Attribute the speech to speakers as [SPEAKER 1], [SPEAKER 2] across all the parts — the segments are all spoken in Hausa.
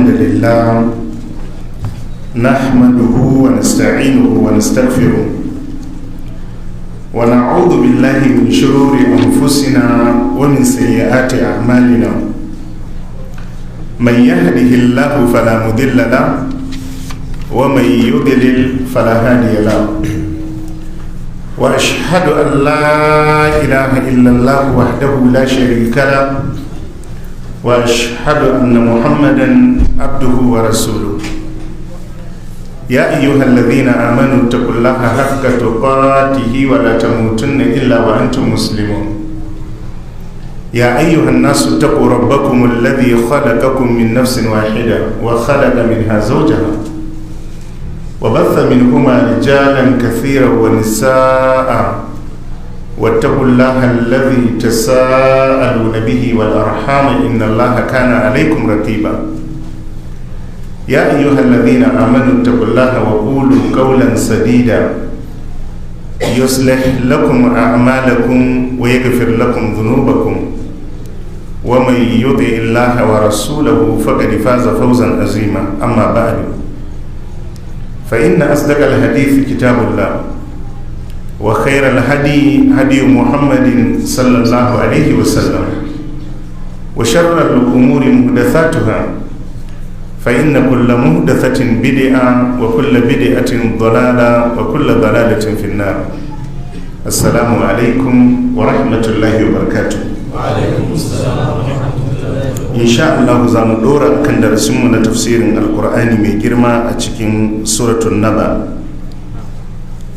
[SPEAKER 1] الحمد لله نحمده ونستعينه ونستغفره ونعوذ بالله من شرور أنفسنا ومن سيئات أعمالنا. من يهده الله فلا مضل له ومن يضلل فلا هادي له. وأشهد أن لا إله إلا الله وحده لا شريك له، وأشهد أن محمدا عبده ورسوله. يا أيها الذين آمنوا اتقوا الله حق تقاته ولا تموتن إلا وأنتم مسلمون. يا أيها الناس اتقوا ربكم الذي خلقكم من نفس واحدة وخلق منها زوجها وبث منهما رجالا كثيرا ونساء، واتقوا الله الذي تساءلون به والأرحام إن الله كان عليكم رقيبا. يا أيها الذين آمنوا اتقوا الله وقولوا قولا سديدا يصلح لكم أعمالكم ويغفر لكم ذنوبكم، ومن يطع الله ورسوله فقد فاز فوزا عظيما. أما بعد، فإن أصدق الحديث كتاب الله، وخير الهدي هدي محمد صلى الله عليه وسلم، وشر الأمور محدثاتها، فإن كل محدثة بدعة وكل بدعة ضلالة وكل ضلالة في النار. السلام عليكم ورحمة الله وبركاته.
[SPEAKER 2] وعليكم السلام ورحمة الله.
[SPEAKER 1] Insha Allah za mu dora kan darasinmu na tafsirin Alkur'ani mai girma a cikin Suratun Naba.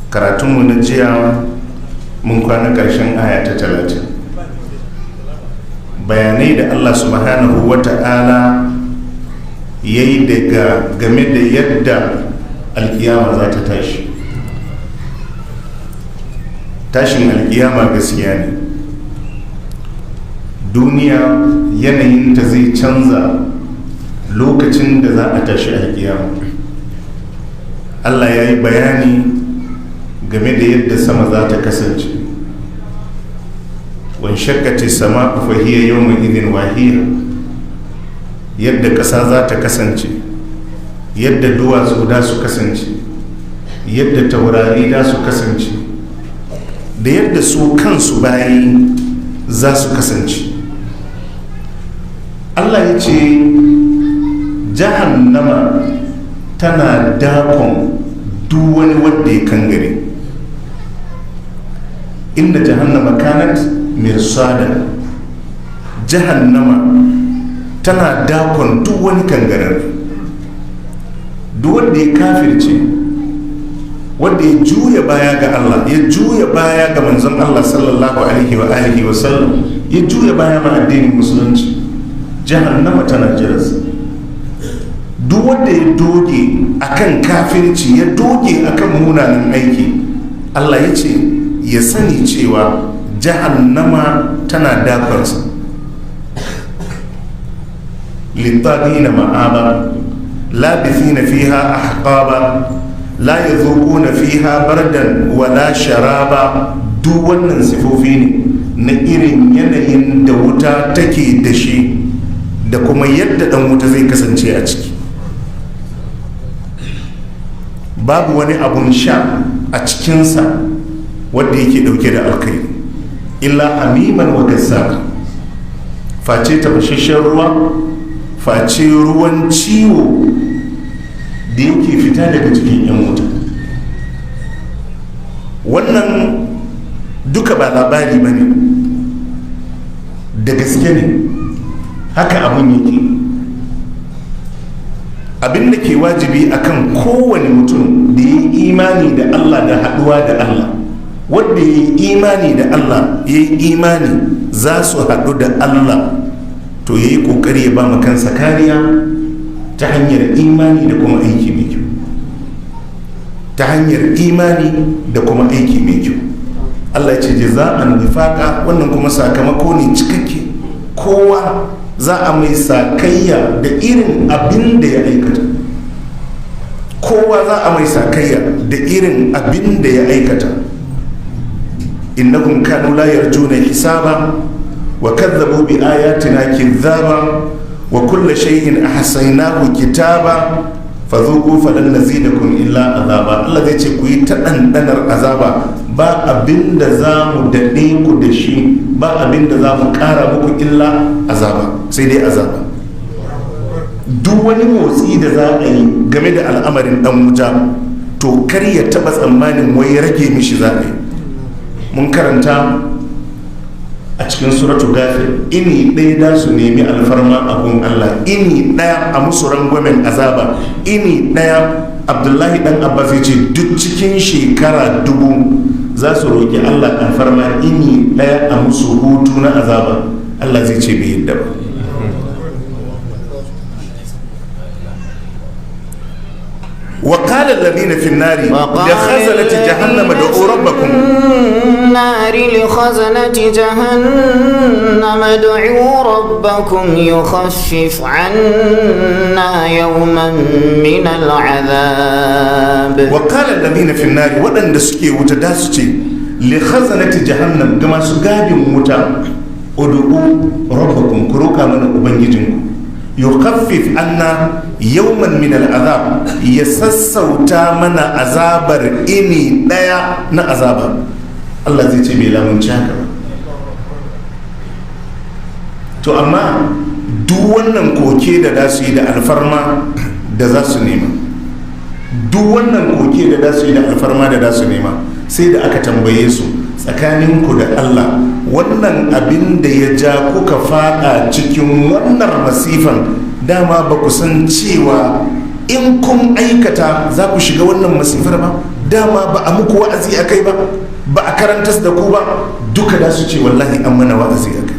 [SPEAKER 1] Karatunmu na jiya mun kwana ƙarshen aya ta 30. Bayanai da Allah Subhanahu wa Ta'ala ya yi daga game da yadda alkiyama za ta tashi. Tashin alkiyama gaskiya ne. Duniya yanayinta zai canza lokacin da za a tashi alkiyama. Allah ya yi bayani game da yadda sama za ta kasance. وانشقت السماء فهي يومئذ واهية. Yadda ƙasa za ta kasance, yadda duwatsu da su kasance, yadda taurari da su kasance, da yadda su kansu bayi za su kasance. Allah ya ce Jahannama tana dakon duk wani wanda ya kangare. إن جهنم كانت مرصادا. Jahannama tana dakon duk wani kangarar, duk wanda ya kafirce, wanda ya juya baya ga Allah, ya juya baya ga manzon Allah sallallahu alaihi wa alihi wa sallam, ya juya baya ma addinin Musulunci, Jahannama tana jiransa. Duk wanda ya doge akan kafirci, ya doge akan munanan aiki, Allah ya ce ya sani cewa Jahannama tana dakonsa. للطاغين مآبا لابثين فيها أحقابا لا يذوقون فيها بردا ولا شرابا. Duk wannan sifofi ne na irin yanayin da wuta take da shi da kuma yadda dan wuta zai kasance a ciki. Babu wani abun sha a cikinsa wadda yake dauke da alkhairi إلا حميما وغساقا, face tafashashen ruwa, face ruwan ciwo da yake fita daga cikin 'yan wuta. Wannan duka ba labari ba ne, da gaske ne, haka abun yake. Abin da ke wajibi akan kowane mutum da ya yi imani da Allah da haɗuwa da Allah, wanda ya yi imani da Allah, ya yi imani za su haɗu da Allah, to ya yi ƙoƙari ya ba ma kansa kariya ta hanyar imani da kuma aiki mai kyau, ta hanyar imani da kuma aiki mai kyau. Allah ya ce جزاء وفاقا. Wannan kuma sakamako ne cikakke. Kowa za a mai sakayya da irin abin da ya aikata. Kowa za a mai sakayya da irin abin da ya aikata. إنهم كانوا لا يرجون حسابا وكذبوا بآياتنا كذابا. Wa kulla shay'in ahsaynahu kitaba fadhuqu falan nazidakum illa azaba. Allah zai ce ku yi ta ɗanɗanar azaba, ba abinda za mu daɗe ku da shi, ba abinda za mu ƙara muku illa azaba, sai dai azaba. Duk wani motsi da za a yi game da al'amarin ɗan wuta, to kar ya taɓa tsammanin wai rage mishi za a yi. Mun karanta a cikin suratu Gafir, ini ɗaya da su nemi alfarma a gun Allah, ini ɗaya a musu rangwamen azaba, ini ɗaya. Abdullahi ɗan Abbas ya ce duk cikin shekara 1000 za su roƙi Allah alfarma ini ɗaya a musu hutu na azaba. Allah zai ce bai yadda ba. وقال الذين في النار لخزنة جهنم ادعوا ربكم.
[SPEAKER 3] النار لخزنة جهنم ادعوا ربكم يخفف عنا يوما من العذاب.
[SPEAKER 1] وقال الذين في النار ودن سكي وتداسكي لخزنة جهنم كما سغادin wuta ادعوا ربكم كروكا من ubangijinku yukaffif anna yawman min al'azab, ya sassauta mana azabar ini daya na azaba. Allah zai ce bai lamunci haka ba. To amma duk wannan koke da za su yi da alfarma da za su nema, duk wannan koke da za su yi da alfarma da za su nema, sai da aka tambaye su tsakaninku da Allah, wannan abin da ya ja kuka fada cikin wannan masifan, dama ba ku san cewa in kun aikata za ku shiga wannan masifar ba, dama ba a muku wa'azi a kai ba, ba a karantas da ku ba. Duka da su ce wallahi an mana wa'azi a kai.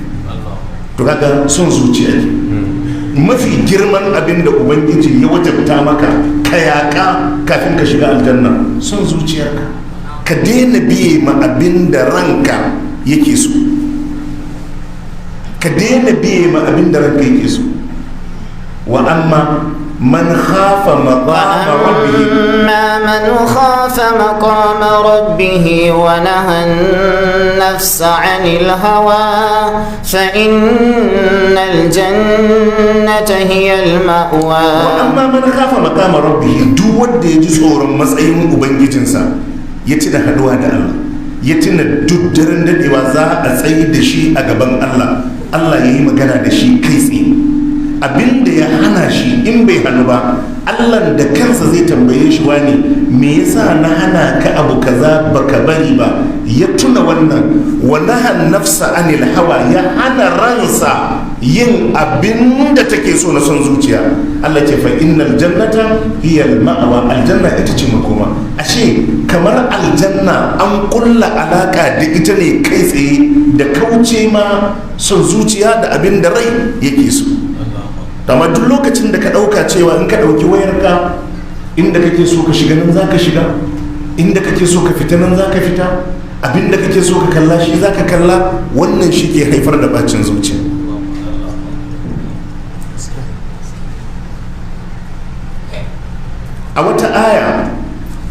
[SPEAKER 1] To kaga son zuciya ne mafi girman abin da Ubangiji ya wajabta maka ka yaƙa kafin ka shiga aljanna, son zuciyarka. Ka daina biye ma abin da ranka yake so, ka daina biye ma abin da ranka yake so. Wa amma man khafa maqama rabbih,
[SPEAKER 3] amma man khafa maqama rabbih wa naha an-nafsa 'anil hawa fa innal jannata hiya al-ma'wa.
[SPEAKER 1] Wa amma man khafa maqama rabbih, duk wanda ya ji tsoron matsayin ubangijinsa, ya tuna haduwa da Allah, ya tuna duk daren dadewa za a tsaye da shi a gaban Allah, Allah ya yi magana da shi kai tsaye. Abinda ya hana shi in bai hannu ba, Allah da kansa zai tambaye shi, wani me yasa na hana ka abu kaza baka bari ba? Ya tuna wannan, wa naha nafsa anil hawa, ya hana ransa yin abin da take so na son zuciya. Allah ce fa innal jannata hiya al ma'wa, aljanna ita ce makoma. Ashe kamar aljanna an kulla alaka da ita ne kai tsaye da kauce ma son zuciya da abin da rai yake so. Amma duk lokacin da ka dauka cewa in ka dauki wayarka inda kake so ka shiga nan zaka shiga, inda kake so ka fita nan zaka fita, abin da kake so ka kalla shi zaka kalla, wannan shi ke haifar da bacin zuciya. A wata aya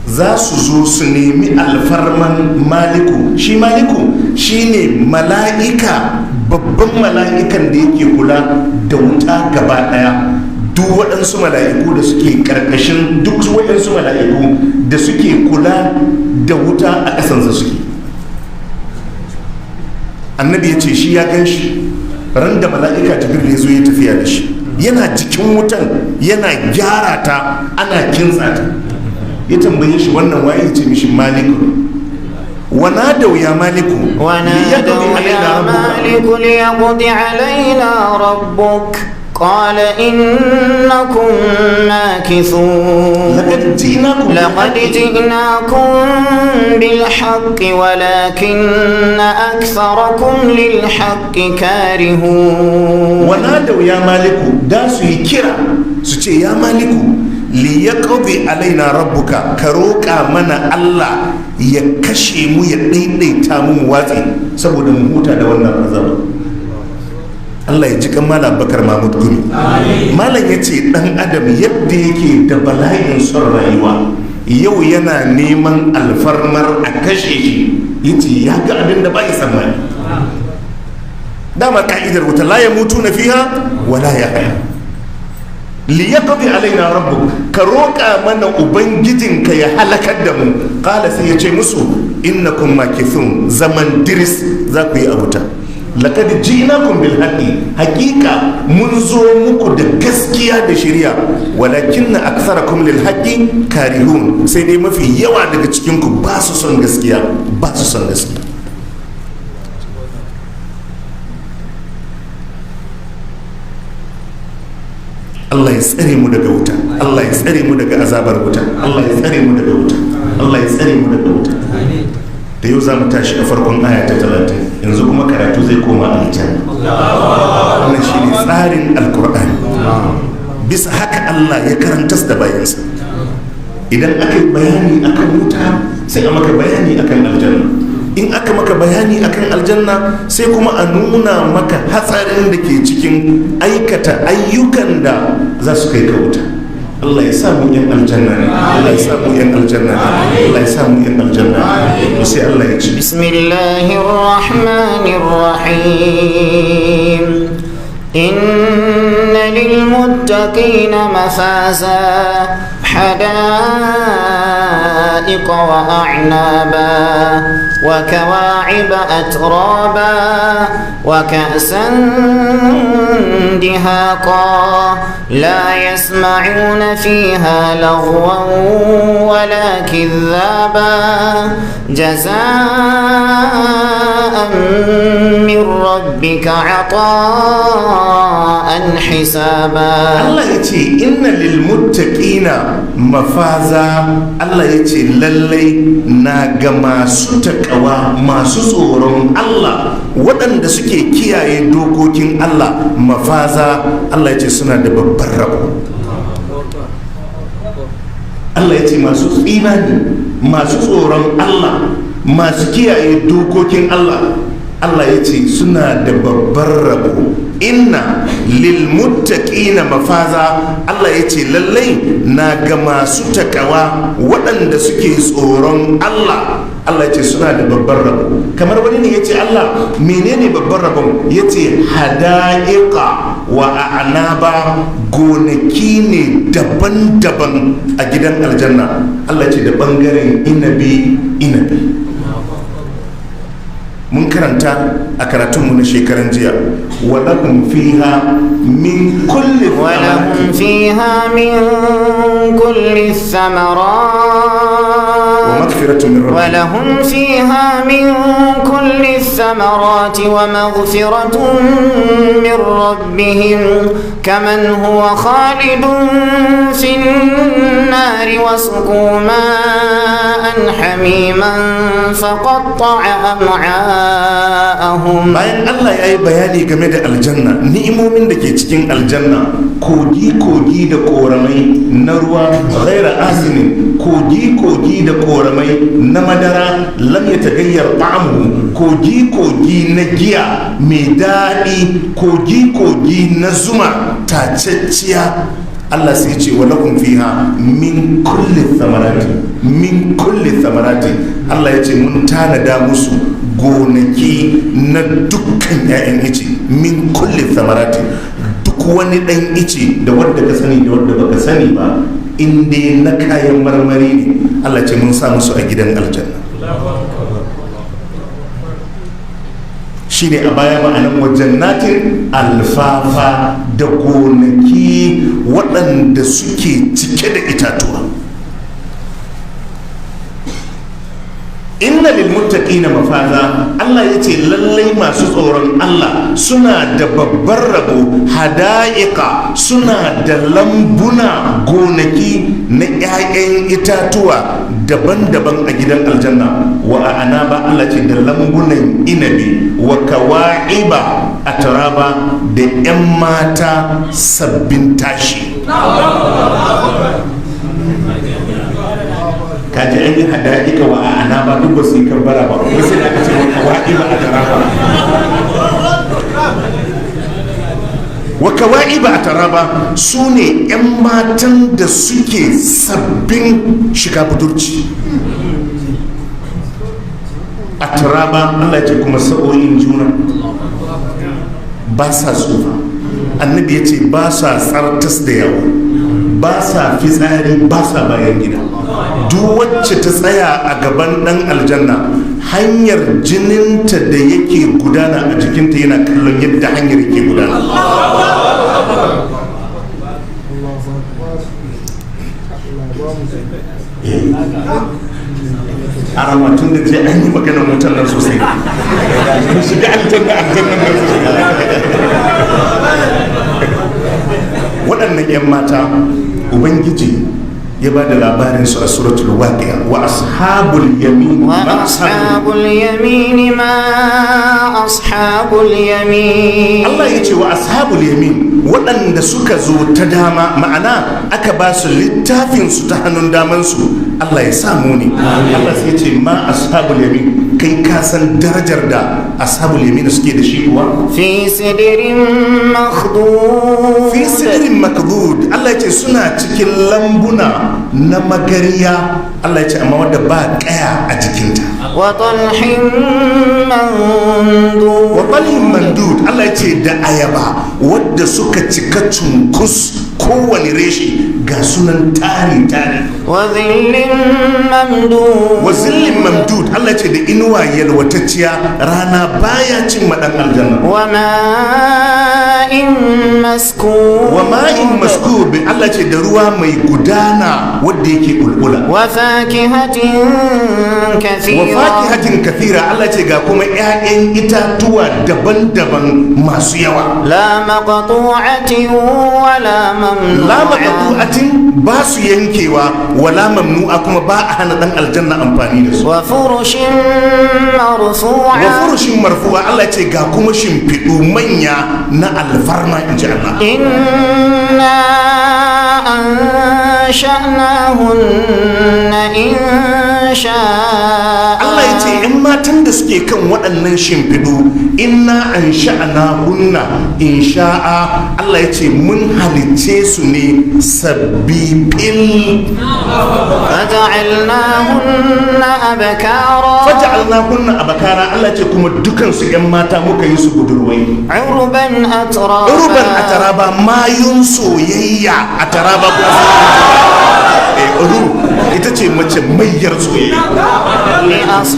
[SPEAKER 1] za su zo su nemi alfarman Maliku. Shi Maliku shine mala'ika, babban mala'ikan da yake kula da wuta gaba daya. Duk waɗansu mala'iku da suke karkashin, duk waɗansu mala'iku da suke kula da wuta a ƙasansa suke. Annabi ya ce shi ya gan shi ran da mala'ika Jibril ya zo ya tafiya da shi, yana jikin wutan yana gyara ta, ana kintsa ta. Ya tambaye shi wannan waye, ya ce mishi Maliku. ونادوا يا مالك
[SPEAKER 3] ليقضي علينا ربك قال إنكم ماكثون لقد جئناكم بالحق ولكن أكثركم للحق كارهون.
[SPEAKER 1] ونادوا يا مالك داسو يكرا سوچه يا مالك ليقضي علينا ربك كروكا منا الله ya kashe mu ya daidaita mu watsi saboda mu huta da wannan azaba. Allah ya ji kan Malam Bakar Mahmud Gumi. Malam ya ce dan adam yadda yake da bala'in son rayuwa, yau yana neman alfarmar a kashe shi, yace ya ga abin da bai tsammani. Dama ka'idar wuta la ya mutu na fiha wala ya haya. Liyaqdi alaina rabbuk, ka roƙa mana ubangijinka ya halakar da mu. Qala, sai ya ce musu, innakum makithun, zaman diris za ku yi a wuta. Laqad ji'nakum bil haqqi, haqiqa mun zo muku da gaskiya da shari'a, walakinna aktharakum lil haqqi karihun, sai dai mafi yawa daga cikin ku ba su son gaskiya, ba su son gaskiya. Allah ya tsare mu daga wuta, Allah ya tsare mu daga azabar wuta, Allah ya tsare mu daga wuta, Allah ya tsare mu daga wuta. Da yau za mu tashi a farkon aya ta 30, yanzu kuma karatu zai koma aljanna. Wannan shine tsarin Alkur'ani, bisa haka Allah ya karanta da bayansa. Idan aka yi bayani akan wuta, sai a maka bayani akan aljanna. In aka maka bayani akan aljanna, sai kuma a nuna maka hatsarin da ke cikin aikata ayyukan da za su kai ka wuta. Allah ya sa mu yan aljanna ne, Allah ya sa mu yan aljanna ne, Allah ya sa mu yan aljanna ne. Sai Allah ya ce:
[SPEAKER 3] Bismillahir rahmanir rahim. Inna lil muttaqina mafaza, حدائق وأعنابا وكواعب أترابا وكأسا دهاقا، لا يسمعون فيها لغوا ولا كذابا، جزاء من ربك عطاء حسابا.
[SPEAKER 1] Allah ya ce inna lil muttaqina mafaza. Allah ya ce lallai na ga masu takawa, masu tsoron Allah, waɗanda suke kiyaye dokokin Allah, mafaza, Allah ya ce suna da babban rabo. Allah ya ce masu imani, masu tsoron Allah, masu kiyaye dokokin Allah, Allah ya ce suna da babban rabo. Inna lil muttaqina mafaza. Allah ya ce lallai na ga masu takawa, waɗanda suke tsoron Allah, Allah ya ce suna da babban rabo. Kamar wani ne ya ce, Allah, menene babban rabon? Ya ce hada'iqa wa a'naba, gonaki ne daban-daban a gidan aljanna. Allah ya ce da bangaren inabi inabi. Mun karanta a karatunmu na shekaran jiya, walahum fiha min kulli
[SPEAKER 3] ولهم فيها من كل الثمرات
[SPEAKER 1] ومغفرة من ربهم.
[SPEAKER 3] ولهم فيها من كل الثمرات ومغفرة من ربهم، كمن هو خالد في النار وسقوا ماء حميما فقطع أمعاءهم.
[SPEAKER 1] Bayan Allah ya yi bayani game da aljanna, ni'imomin da ke cikin aljanna, kogi-kogi da koramai na ruwa ghaira asinin, kogi-kogi da koramai na madara lam ya tagayyar ta'amu, kogi-kogi na giya mai daɗi, kogi-kogi na zuma tacecciya, Allah sai ce wa lakum fiha min kulli thamarati, min kulli thamarati. Allah ya ce mun tanada musu gonaki na dukkan 'ya'yan ice, min kulli thamarati, duk wani ɗan ice da wadda ka sani da wadda baka sani ba, in dai na kayan marmari ne, Allah ce mun sa musu a gidan aljanna. Shine a baya ma'anan wajen natin alfafa, da gonaki waɗanda suke cike da itatuwa. Inna lil muttaqina mafaza. Allah ya ce lallai masu tsoron Allah suna da babbar rabo, hada'iqa, suna da lambuna, gonaki na 'ya'yan itatuwa daban-daban a gidan aljanna, wa anaba, Allah ce da lambunan inabi, wa kawa'iba atraba, da 'yan mata sabbin tashi. Kaji an yi hada'ika wa anaba, duk ba su yi kabbara ba, wasu da aka ce wa kawa'iba atraba, wa kawa'iba atraba, su ne 'yan matan da suke sabbin shiga budurci. Atraba, Allah ce kuma sa'o'in juna, ba sa tsufa. Annabi ya ce ba sa tsartas da yawo, ba sa fitsari, ba sa bayan gida. Duk wacce ta tsaya a gaban dan aljanna, hanyar jininta da yake gudana a jikinta yana kallon yadda hanyar yake gudana. A ramatun da je an yi maganar wutar nan sosai, shiga aljanna, aljanna nan sosai. Waɗannan 'yan mata, Ubangiji ya ba da labarinsu a Suratul Waqi'a: wa ashabul yamin
[SPEAKER 3] wa ashabul yamin ma ashabul yamin.
[SPEAKER 1] Allah ya ce wa ashabul yamin, waɗanda suka zo ta dama, ma'ana aka ba su littafin su ta hannun daman su. Allah ya samu ne. Allah sai ya ce ma ashabul yamin. Kai ka san darajar da ashabul yamin suke da shi kuwa?
[SPEAKER 3] Fi sidrin makhdud.
[SPEAKER 1] Fi sidrin makhdud. Allah ya ce suna cikin lambuna na magariya. Allah ya ce amma wadda ba kaya a jikinta.
[SPEAKER 3] Wa talhin mamdud.
[SPEAKER 1] Wa talhin mamdud. Allah ya ce da ayaba wadda suka cika cunkus, kowane reshe ga sunan tari tari.
[SPEAKER 3] Wa zillin mamdud.
[SPEAKER 1] Wa zillin mamdud. Allah ya ce da inuwa yalwatacciya, rana baya cin madan aljanna.
[SPEAKER 3] Wa ma'in maskub.
[SPEAKER 1] Wa ma'in maskub. Allah ya ce da ruwa mai gudana wadda yake bulbula.
[SPEAKER 3] Wa fakihatin kathira.
[SPEAKER 1] Wa fakihatin kathira. Allah ce ga kuma ƴaƴan itatuwa daban-daban masu yawa.
[SPEAKER 3] La maqtu'atin wala mamnu'a.
[SPEAKER 1] La maqtu'atin, ba su yankewa, wala mamnu'a, kuma ba a hana dan aljanna amfani da su.
[SPEAKER 3] Wa furushin marfu'a.
[SPEAKER 1] Wa furushin marfu'a. Allah ce ga kuma shimfiɗu manya na alfarma, in ji Allah.
[SPEAKER 3] Inna ansha'nahunna insha'a.
[SPEAKER 1] Allah ya ce in matan da suke kan waɗannan shimfiɗu, inna an sha'ana hunna in sha'a. Allah ya ce mun halicce su ne sabbi fil.
[SPEAKER 3] Faja'alnahunna abkara.
[SPEAKER 1] Faja'alnahunna abkara. Allah ya ce kuma dukan su ƴan mata muka yi su budurwai.
[SPEAKER 3] Urban atraba.
[SPEAKER 1] Urban atraba, mayun soyayya. Atraba kuma uru ita ce mace mayyar soyayya.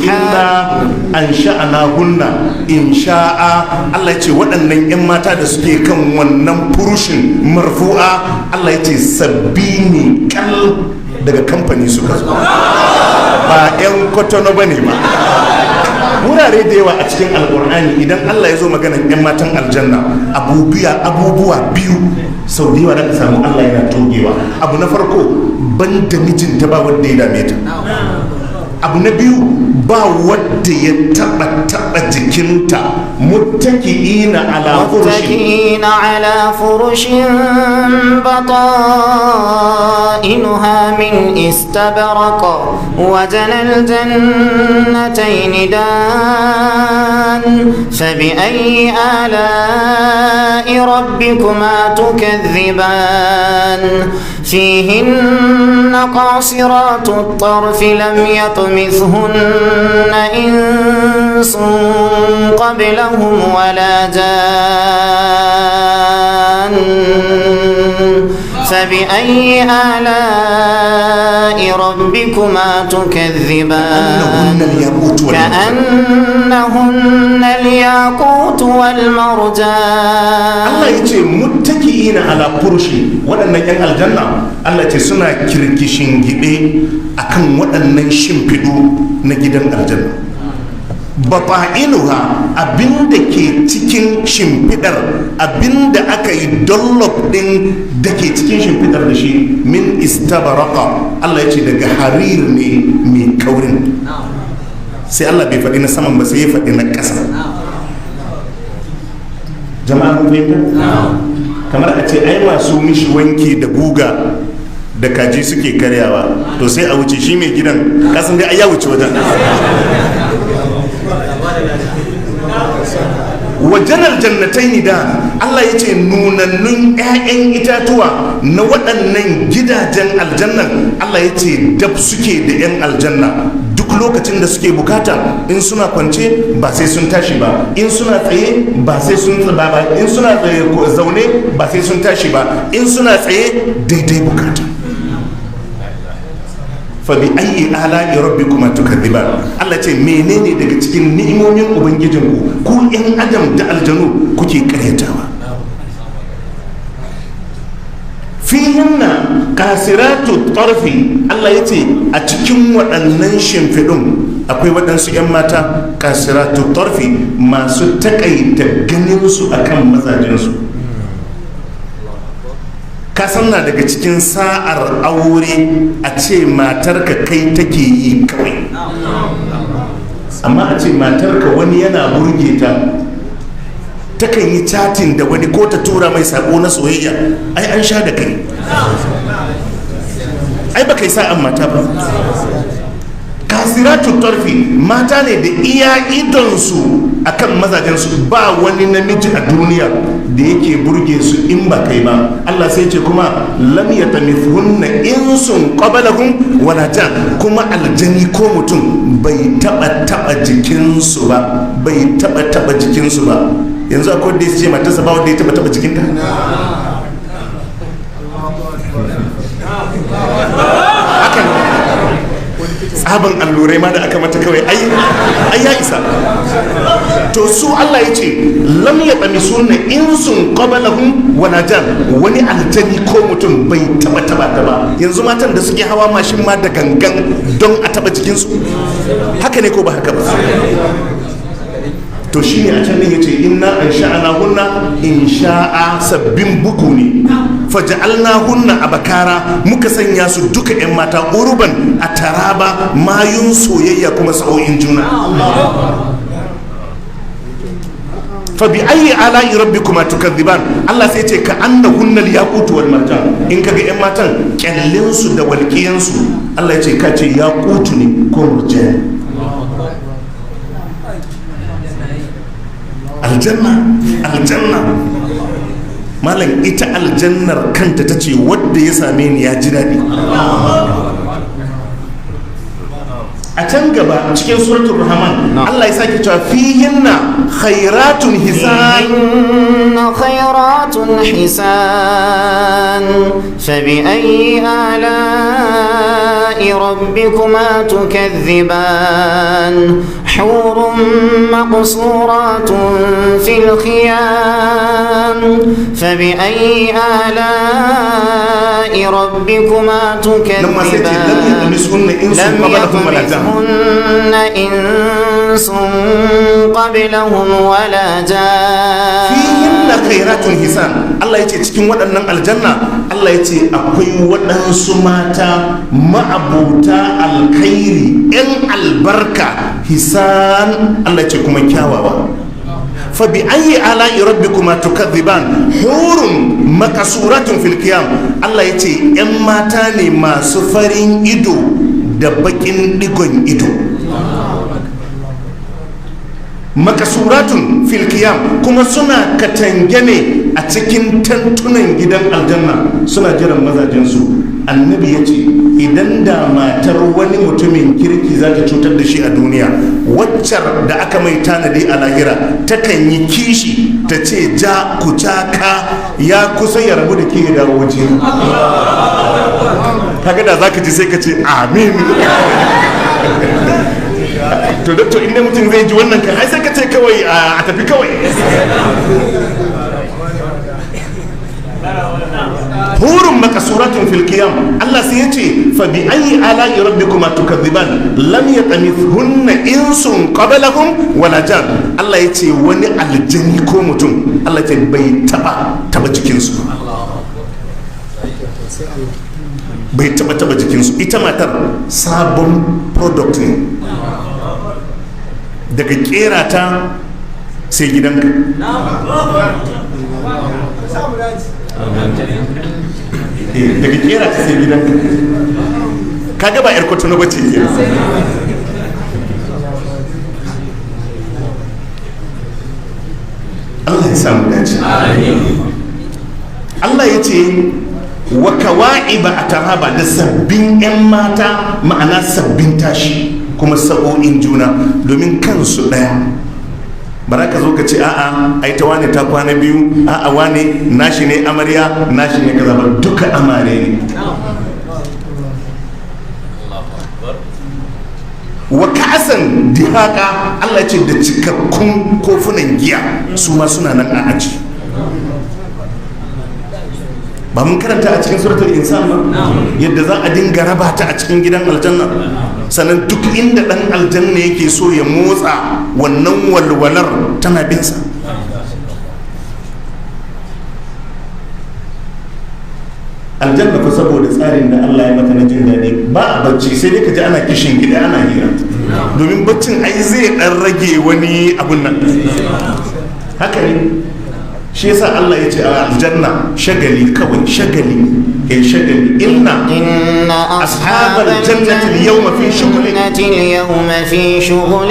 [SPEAKER 1] Inna an sha'ana hunna in sha'a. Allah ya ce waɗannan 'yan mata da suke kan wannan furushin marfu'a, Allah ya ce sabbi ne kal, daga kamfani suka zo, ba 'yan Kwatano ba ne ba. Wurare da yawa a cikin Alkur'ani, idan Allah ya zo maganan 'yan matan aljanna, abubuwa biyu sau da yawa da ka samu Allah yana togewa. Abu na farko, ban da mijinta ba wanda ya dame ta. Abu na biyu, ba wadda ya taba jikinta. Muttaki'ina ala furushin.
[SPEAKER 3] Muttaki'ina ala furushin bata'inuha min istabraq wa janal jannatayn dan fa bi ayyi ala'i rabbikuma tukadhiban fihinna qasiratu at-tarf lam يطمثهن إنس قبلهم ولا جان فبأي آلاء ربكما تكذبان كأنهن الياقوت والمرجان.
[SPEAKER 1] Allah ya ce muttaki'ina ala furushi, waɗannan 'yan aljanna, Allah ya ce suna kirkishin gide akan waɗannan shimfiɗu na gidan aljanna. Bafa'iluha, abinda ke cikin shimfiɗar, abinda aka yi dollop ɗin da ke cikin shimfiɗar da shi, min istabaraka, Allah ya ce daga harir ne mai kaurin. Sai Allah bai faɗi na saman ba, sai ya faɗi na ƙasa. Jama'a mun fahimta? Kamar a ce ai masu mishi wanki da guga da kaji suke karyawa, to sai a wuce shi mai gidan, kasan dai ai ya wuce wajen. Wajen aljannatai da Allah ya ce nunannun 'ya'yan itatuwa na waɗannan gidajen aljannan, Allah ya ce dab suke da 'yan aljanna. Duk Duk lokacin da suke bukata, in suna kwance ba sai sun tashi ba, in suna tsaye ba sai sun ba, in suna tsaye ko zaune ba sai sun tashi ba, in suna tsaye daidai bukata. Fa bi ayyi ala'i rabbikuma tukadhiban. Allah ce menene daga cikin ni'imomin ubangijinku ku yan adam da aljanu kuke karyatawa? Fihinna kasiratu tarfi. Allah ya ce a cikin waɗannan shimfiɗun akwai waɗansu 'yan mata kasiratu tarfi, masu taƙaita ganinsu a kan mazajensu. Kasan na daga cikin sa'ar aure a ce matarka kai take yi kawai, amma a ce matarka wani yana burge ta, takan yi chatting da wani ko ta tura mai sako na soyayya, ai an sha da kai, ai ba kai sa'an mata ba. Kasiratu tarfi mata ne da iya idonsu akan mazajensu, ba wani namiji a duniya da yake burge su in ba kai ba. Allah sai ce kuma lam yatamithunna insun qablahum wala jan, kuma aljani ko mutum bai taba taba jikinsu ba, bai taba taba jikinsu ba. Yanzu akwai da ya ce matarsa ba wanda ya taba taba jikinta. Hakan tsaban allurai ma da aka mata kawai ai ya isa. To su Allah ya ce lam yatamisunna insun qablahum wala jan, wani aljani ko mutum bai taba taba ta ba. Yanzu matan da suke hawa mashin ma da gangan don a taba jikinsu, haka ne ko ba haka ba? To shine a can ne yace inna ansha'ana hunna insha'a, sabbin buku ne, faja'alna hunna abakara, muka sanya su duka yan mata urban a taraba, mayun soyayya kuma sa'o'in juna. Fa bi ayyi ala'i rabbikuma tukadhiban. Allah sai ce ka annahunna al-yaqut wal marjan. In kaga yan matan kyallin su da walqiyan su, Allah ya ce ka ce yaqutu ne ko murjan. Aljanna, aljanna malam, ita aljannar kanta ta ce wadda ya same ni ya ji daɗi. A can gaba cikin suratul rahman Allah ya sake cewa fihinna khairatun hisan.
[SPEAKER 3] Fihinna khairatun hisan fa bi ayyi ala'i rabbikuma tukadhiban. Hurun maqsuratun fil khiyam fa bi ayyi ala'i rabbikuma tukadhiban.
[SPEAKER 1] Lam yatmithunna
[SPEAKER 3] هن إنس قبلهم ولا جان.
[SPEAKER 1] فيهن خيرات حسان. Allah yace cikin waɗannan aljanna, Allah yace akwai waɗansu mata ma'abuta alkhairi yan albarka hisan, Allah yace kuma kyawawa. Fa bi ayyi ala'i rabbikuma tukadhiban. Hurun makasuratun fil qiyam. Allah yace yan mata ne masu farin ido da bakin digon ido, makasuratun fil qiyam, kuma suna katange ne a cikin tantunan gidan aljanna, suna jiran mazajensu. Annabi ya ce idan da matar wani mutumin kirki za ta cutar da shi a duniya, waccar da aka mai tanadi a lahira takan yi kishi ta ce ja ku ka ya kusa ya rabu da ke ya dawo waje. Kaga da zaka ji sai ka ce amin. To doctor, inda mutum zai ji wannan kan ai sai ka ce kawai a tafi kawai. Hurun makasuratun fil qiyam. Allah sai yace fa bi ayyi ala'i rabbikuma tukadhiban. Lam yatamithunna insun qablahum wala jan. Allah yace wani aljani ko mutum, Allah yace bai taba taba jikin su, bai taba taba jikin su. Ita matar sabon product ne, daga kera ta sai gidanka. Daga kera ta sai gidanka. Kaga ba yar kwatano ba ce ke. Allah ya samu dace. Allah ya ce wa kawa'iba ataraba, da sabbin 'yan mata, ma'ana sabbin tashi. Kuma sa'o'in juna, domin kansu ɗaya. Bara ka zo ka ce a'a, ai ta wane ta kwana biyu, a'a wane nashi ne amarya, nashi ne kaza ba, duka amare ne. Wa ka'asan dihaka, Allah ce da cikakkun kofunan giya su ma suna nan a aji. Ba mun karanta a cikin suratul insan ba yadda za a dinga raba ta a cikin gidan aljanna? Sannan duk inda dan aljanna yake so ya motsa, wannan walwalar tana bin sa. Aljanna fa, saboda tsarin da Allah ya mata na jin daɗi, ba a bacci, sai dai ka ji ana kishin gida ana hira, domin baccin ai zai dan rage wani abun nan. Haka ne, shi yasa Allah ya ce a aljanna shagali kawai, shagali, eh, shagali. Inna
[SPEAKER 3] إن
[SPEAKER 1] أصحاب الجنة اليوم في شغل.
[SPEAKER 3] اليوم في شغل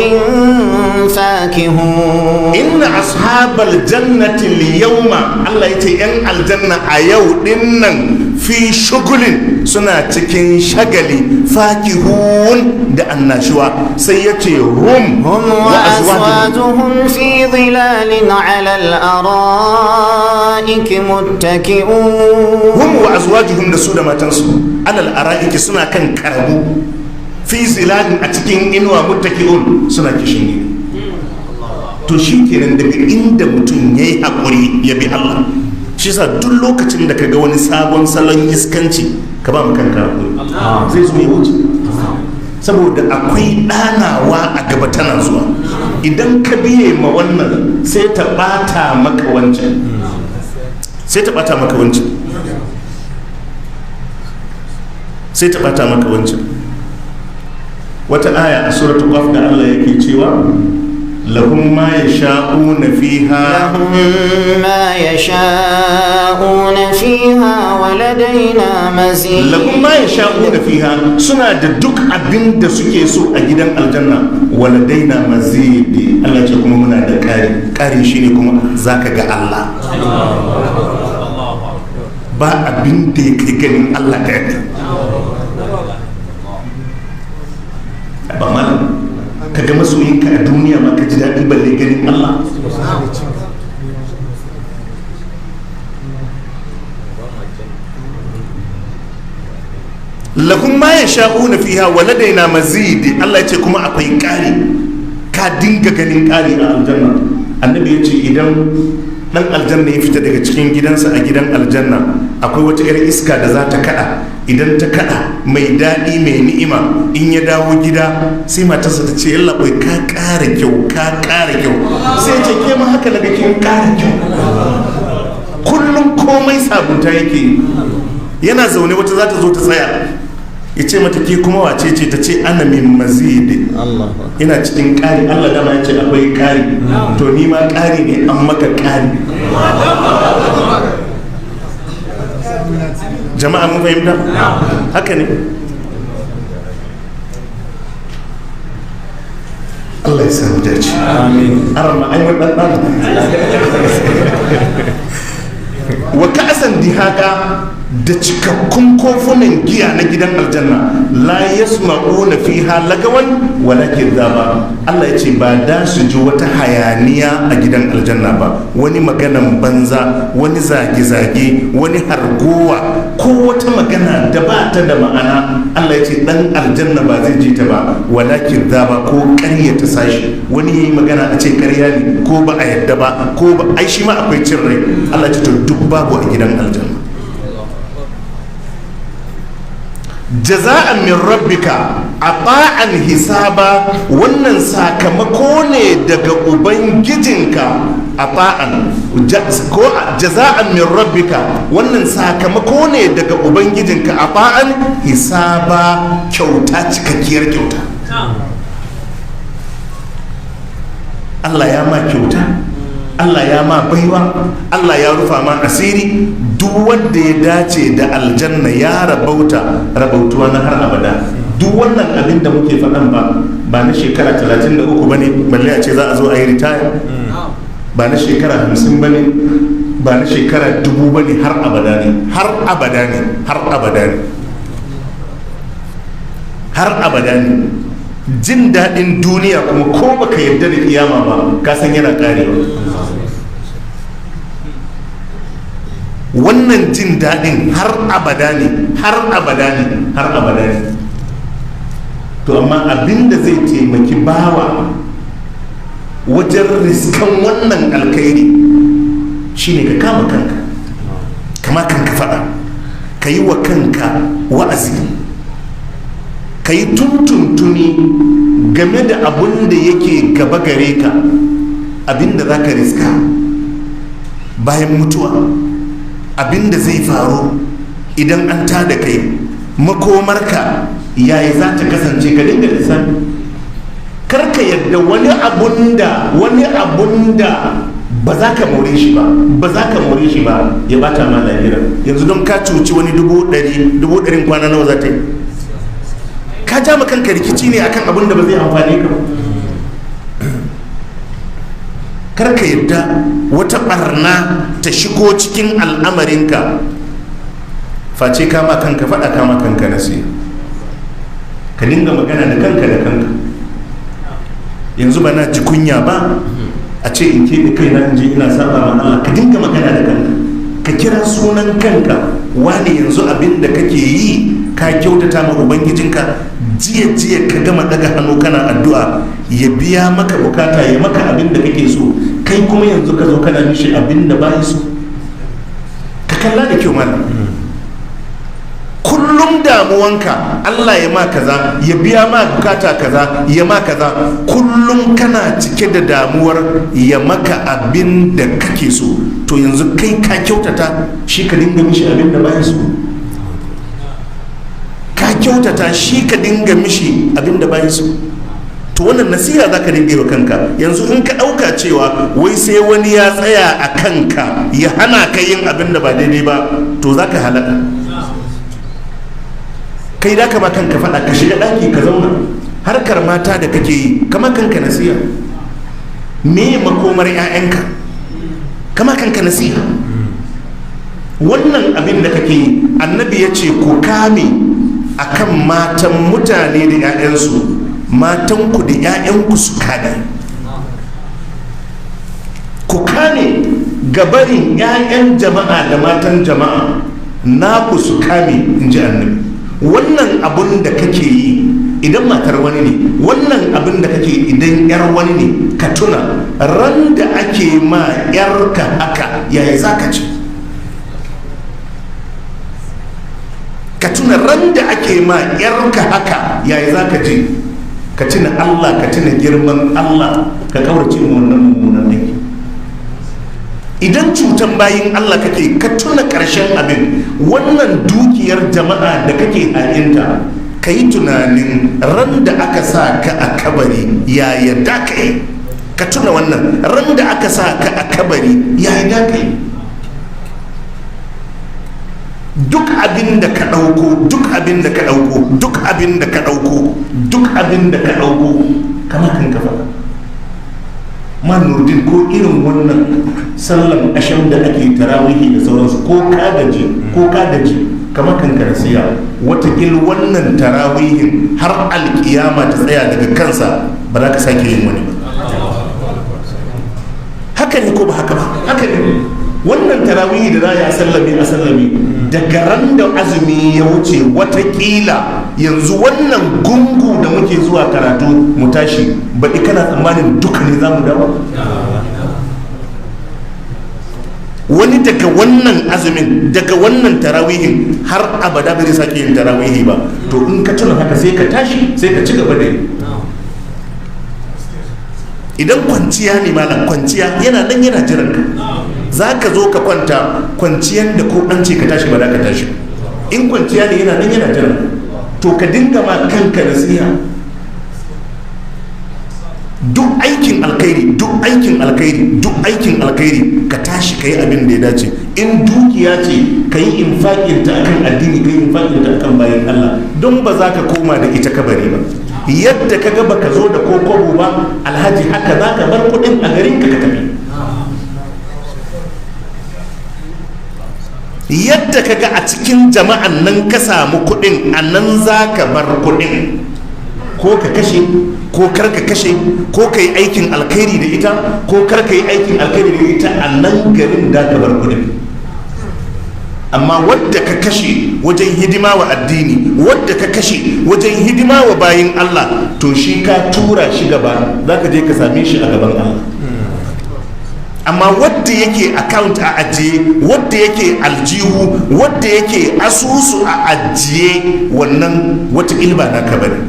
[SPEAKER 3] فاكهون.
[SPEAKER 1] Inna ashabal jannati al-yawma, Allah ya ce yan aljanna a yau dinnan, fi shugulin, suna cikin shagali, fakihun, da annashuwa. Sai ya ce hum
[SPEAKER 3] هم
[SPEAKER 1] wa azwajuhum.
[SPEAKER 3] وأزواجهم في ظلال على الأرائك متكئون.
[SPEAKER 1] Hum wa azwajuhum, da su da matansu, alal ara'iki, suna kan karabu, fi zilalin, a cikin inuwa, muttaki'un, suna kishin gida. To shi kenan, daga inda mutum ya yi haƙuri ya bi Allah. Shi sa duk lokacin da ka ga wani sabon salon iskanci, ka ba mu kanka haƙuri, zai zo ya wuce, saboda akwai ɗanawa a gaba tana zuwa. Idan ka biye ma wannan, sai ta ɓata maka wancan, sai ta ɓata maka wancan, sai ta ɓata maka wancan. Wata aya a suratul Qaf da Allah yake cewa lahum ma yasha'una fiha.
[SPEAKER 3] لهم ما يشاءون فيها ولدينا مزيد.
[SPEAKER 1] Lahum ma yasha'una fiha, suna da duk abin da suke so a gidan aljanna. Waladaina mazidi, Allah ce kuma muna da ƙari. Ƙari shine kuma zaka ga Allah. Ba abin da ya kai ganin Allah da yadda ba. Malam, ka ga masoyinka a duniya ma ka ji daɗi, balle ganin Allah. Lahum ma yasha'una fiha wa ladaina mazid. Allah ya ce kuma akwai ƙari. Ka dinga ganin ƙari a aljanna. Annabi ya ce idan dan aljanna ya fita daga cikin gidansa a gidan aljanna, akwai wata 'yar iska da za ta kada. Idan ta kada, mai daɗi, mai ni'ima, in ya dawo gida sai matarsa ta ce, "Yalla bai, ka ƙara kyau, ka ƙara kyau." Sai ya ce, "Ke ma haka daga kin ƙara kyau." Kullum komai sabunta yake yi. Yana zaune, wata za ta zo ta tsaya, ya ce mata, "Ke kuma wace ce?" Ta ce, "Ana min mazidi, ina cikin ƙari. Allah dama ya ce akwai ƙari, to ni ma ƙari ne, an maka ƙari." Jama'a mun fahimta? Haka ne. Allah ya samu dace.
[SPEAKER 2] Amin.
[SPEAKER 1] Arama ai mun dan dan wa ka'asan dihaka, da cikakkun kofunan giya na gidan aljanna. La yasma'una fiha lagawan wala kidhaba. Allah ya ce ba da su ji wata hayaniya a gidan aljanna ba, wani maganan banza, wani zage-zage, wani hargowa, ko wata magana da ba ta da ma'ana. Allah ya ce dan aljanna ba zai ji ta ba. Wala kidhaba, ko ƙarya ta sashi, wani yayi magana a ce ƙarya ne, ko ba a yadda ba, ko ba ai shi ma akwai cin rai. Allah ya ce to duk babu a gidan aljanna. Jaza'an min rabbika ata'an hisaba, wannan sakamako ne daga ubangijinka. Ata'an ko jaza'an min rabbika, wannan sakamako ne daga ubangijinka. Ata'an hisaba, kyauta, cikakkiyar kyauta. Allah ya ma kyauta, Allah ya ma baiwa, Allah ya rufa ma asiri. Duk wanda ya dace da aljanna ya rabauta, rabautuwa na har abada. Duk wannan abin da muke faɗan ba ba na shekara 33 ba ne, balle a ce za a zo a yi ritaya. Ba na shekara 50 ba ne, ba na shekara 1000 ba ne, har abada ne, har abada ne, har abada ne, har abada ne. Jin daɗin duniya kuma ko baka yarda da kiyama ba, ka san yana karewa. Wannan jin daɗin har abada ne, har abada ne, har abada ne. To amma abinda zai taimaki bawa wajen riskan wannan alkhairi shine ka kama kanka, kama kanka faɗa, ka yi wa kanka wa'azi, ka yi tuntuntuni game da abun da yake gaba gare ka, abin da za ka riska bayan mutuwa, abin da zai faru idan an tada kai, makomarka yaya za ta kasance. Ka dinga lissafi. Kar ka yadda wani abun da wani abun da ba za ka more shi ba, ba za ka more shi ba, ya bata ma lahira. Yanzu don ka cuci wani 100,000, 100,000 kwana nawa za ta yi? Ka ja ma kanka rikici ne akan abun da ba zai amfane ka ba. Kar ka yadda wata barna ta shigo cikin al'amarinka face kama kanka faɗa, kama kanka nasiha. Ka dinga magana da kanka da kanka. Yanzu ba na ji kunya ba a ce in keɓe kaina in je ina saba ma Allah. Ka dinga magana da kanka, ka kira sunan kanka: wani, yanzu abin da kake yi, ka kyautata ma ubangijinka? Jiya jiya ka gama daga hannu kana addu'a ya biya maka bukata, ya maka abin da kake so, kai kuma yanzu ka zo kana mishi abin da bai so. Ka kalla da kyau, malam. Kullum damuwanka Allah ya ma kaza, ya biya ma bukata kaza, ya ma kaza. Kullum kana cike da damuwar ya maka abin da kake so. To yanzu kai ka kyautata shi ka dinga mishi abin da bai so? Ka kyautata shi ka dinga mishi abin da bai so? To wannan nasiha za ka dinga yi wa kanka. Yanzu in ka ɗauka cewa wai sai wani ya tsaya a kanka ya hana ka yin abin da ba daidai ba, to za ka halaka. Kai da ka ma kanka faɗa, ka shiga ɗaki ka zauna. Harkar mata da kake yi, kama kanka nasiha. Me makomar 'ya'yanka? Kama kanka nasiha. Wannan abin da kake yi, annabi ya ce ku kame akan matan mutane da 'ya'yansu, matanku da 'ya'yanku su kame. Ku kame gabarin 'ya'yan jama'a da matan jama'a, naku su kame, in ji annabi. Wannan abun da kake yi idan matar wani ne, wannan abin da kake yi idan 'yar wani ne, ka tuna ran da ake ma 'yarka haka, yaya za ka ce? Ka tuna ran da ake ma 'yarka haka, yaya za ka je? Ka tuna Allah, ka tuna girman Allah, ka kaurace ma wannan mummunan aiki. Idan cutan bayin Allah kake, ka tuna ƙarshen abin. Wannan dukiyar jama'a da kake ha'inta, ka yi tunanin ran da aka sa ka a kabari, yaya da ka yi? Ka tuna wannan ran da aka sa ka a kabari, yaya da ka yi? Duk abin da ka ɗauko, duk abin da ka ɗauko, duk abin da ka ɗauko, duk abin da ka ɗauko, kama kan ka faɗa. Man Nurdin, ko irin wannan sallan asham da ake, tarawihi da sauransu, ko ka gaji, ko ka gaji, kama kan karsiya. Watakil wannan tarawihin har alkiyama ta tsaya daga kansa ba za ka sake yin wani ba. Haka ne ko ba haka ba? Haka ne. Wannan tarawihi da za a yi a sallame, a sallame, daga ran da azumi ya wuce, watakila yanzu wannan gungu da muke zuwa karatu mu tashi, baɗi kana tsammanin duka ne za mu dawo? Wani daga wannan azumin, daga wannan tarawihin, har abada bai sake yin tarawihi ba. To in ka tuna haka, sai ka tashi, sai ka ci gaba da yi. Idan kwanciya ne, malam, kwanciya yana nan yana jiran ka. Za ka zo ka kwanta, kwanciyar da ko an ce ka tashi ba za ka tashi. In kwanciya ne, yana nan yana jiran ka. To ka dinga ma kanka nasiha. Duk aikin alkhairi, duk aikin alkhairi, duk aikin alkhairi, ka tashi ka yi abin da ya dace. In dukiya ce, ka yi infaƙin ta akan addini, ka yi infaƙin ta akan bayan Allah, don ba za ka koma da ita kabari ba. Yadda ka ga baka zo da kokobo ba, alhaji, haka za ka bar kuɗin a garin ka ka tafi. Yadda ka ga a cikin jama'an nan ka samu kuɗin, a nan za ka bar kuɗin. Ko ka kashe ko kar ka kashe, ko ka yi aikin alkhairi da ita ko kar ka yi aikin alkhairi da ita, a nan garin da ka bar kudin. Amma wadda ka kashe wajen hidima wa addini, wadda ka kashe wajen hidima wa bayin Allah, to shi ka tura shi gaba, za ka je ka same shi a gaban Allah. Amma wadda yake account a ajiye, wadda yake aljihu, wadda yake asusu a ajiye, wannan wata ilba naka bane.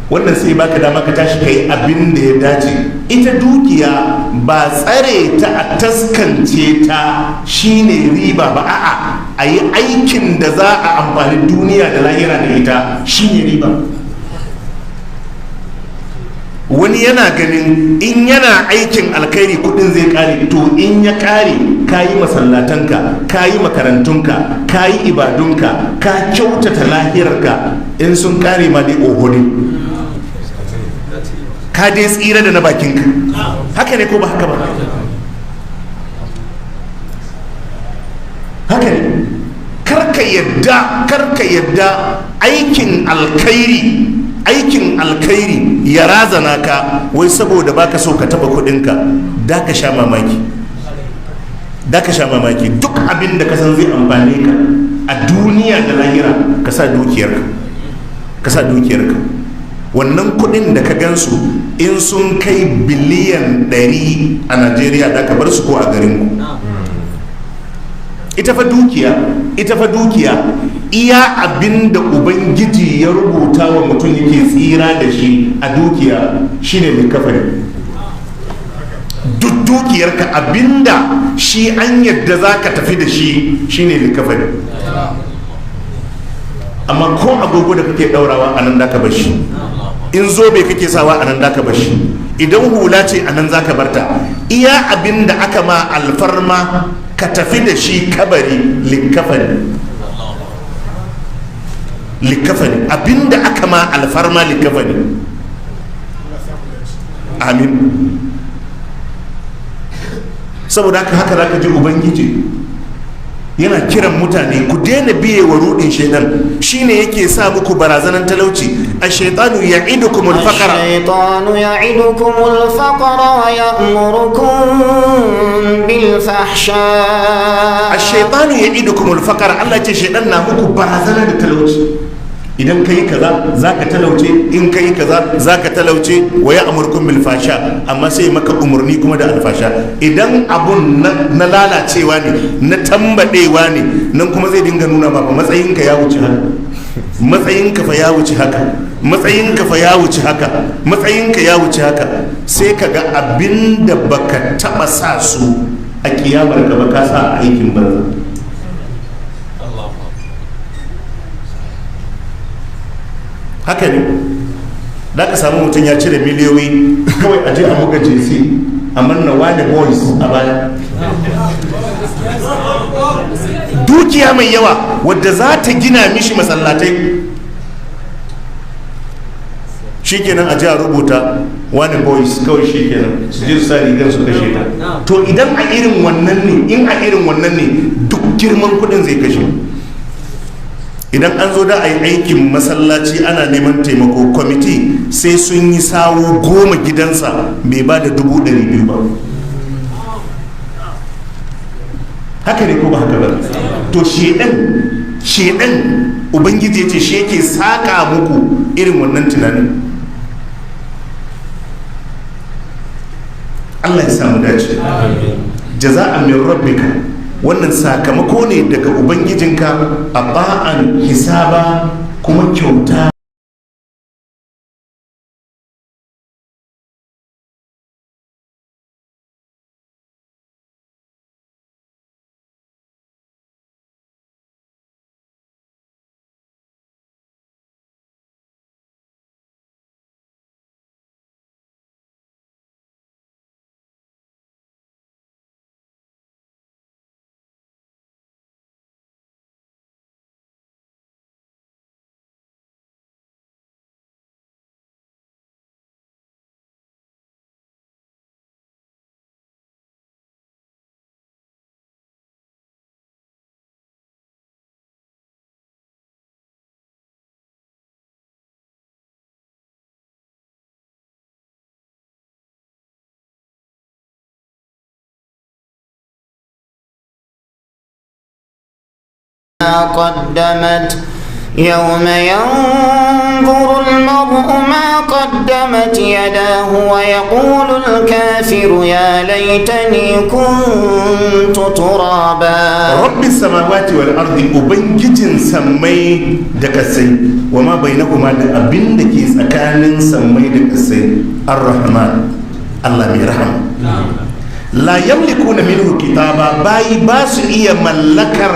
[SPEAKER 1] Wannan sai baka dama ka tashi kai abin da ya dace. Ita dukiya ba tsare ta a taskance ta shine riba ba, a'a, a yi aikin da za a amfani duniya da lahira da ita shine riba. Wani yana ganin in yana aikin alkhairi kudin zai kare, to in ya kare ka yi masallatanka, ka yi makarantunka, ka yi ibadunka, ka kyautata lahirarka, in sun kare ma dai oho ne, ka dai tsira da na bakinka. Haka ne ko ba haka ba? Haka ne. Karka yadda, karka yadda aikin alkhairi, aikin alkhairi ya razana ka wai saboda baka so ka taba kudinka. Da ka sha mamaki, da ka sha mamaki. Duk abin da ka san zai amfane ka a duniya da lahira, ka sa dukiyarka, ka sa dukiyarka. Wannan kudin da ka gansu in sun kai biliyan 100 a Najeriya, da ka bar su ko a garinku. Ita fa dukiya, ita fa dukiya, iya abin da Ubangiji ya rubuta wa mutum yake tsira da shi a dukiya shine likafani. Duk dukiyarka abinda shi an yadda za ka tafi da shi shine likafani. Amma ko agogo da kake daurawa a nan da ka bar shi, in zobe kake sawa a nan da ka bar shi, idan hula ce a nan za ka barta. Iya abin da aka ma alfarma ka tafi da shi kabari, likafani, likafani. Abinda aka ma alfarma likafani. Amin. Saboda haka, haka zaka ji Ubangiji yana kiran mutane, ku daina biye wa rudin shaidan, shine yake sa muku barazanan talauci. Ash-shaytanu ya'idukum al-faqra.
[SPEAKER 3] الشيطان يعدكم الفقر ويأمركم بالفحشاء.
[SPEAKER 1] Ash-shaytanu ya'idukum al-faqra. Allah ce shaidan na muku barazana da talauci. Idan kai kaza zaka talauce, in kai kaza zaka talauce. Wa ya'murukum bil fasha, amma sai maka umurni kuma da alfasha. Idan abun na lalacewa ne, na tambadewa ne, nan kuma zai dinga nuna ma fa matsayinka ya wuce haka, matsayinka fa ya wuce haka, matsayinka fa ya wuce haka, matsayinka ya wuce haka. Sai ka ga abinda baka taba sa su a kiyamar ka ba, ka sa a aikin banza. Haka ne, da ka samu mutum ya cire miliyoyi kawai a je a buga jersey a manna "Wane Boys" a baya. Dukiya mai yawa wadda za ta gina mishi masallatai, shikenan a ji a rubuta "Wane Boys" kawai, shikenan su je su sa rigar su kashe ta. To idan a irin wannan ne, in a irin wannan ne, duk girman kudin zai kashe. Idan an zo da a yi aikin masallaci ana neman taimako, kwamiti sai sun yi sawo 10 gidansa bai ba da 200,000 ba. Haka ne ko ba haka ba? To shedan, shedan, Ubangiji ya ce shi yake saka muku irin wannan tunanin. Allah ya samu dace. Jaza'an min rabbika, wannan sakamako ne daga Ubangijinka, a ba'an hisaba, kuma kyauta.
[SPEAKER 3] قدمت يوم ينظر المرء ما قدمت يداه ويقول الكافر يا ليتني كنت ترابا.
[SPEAKER 1] Rabbi samawati wal ardi, ubangijin sammai da kasai, wa ma bainahuma, da abin da ke tsakanin sammai da kasai, ar-rahman, Allah mai rahama, la yamlikuna minhu kitaba, bayi ba su iya mallakar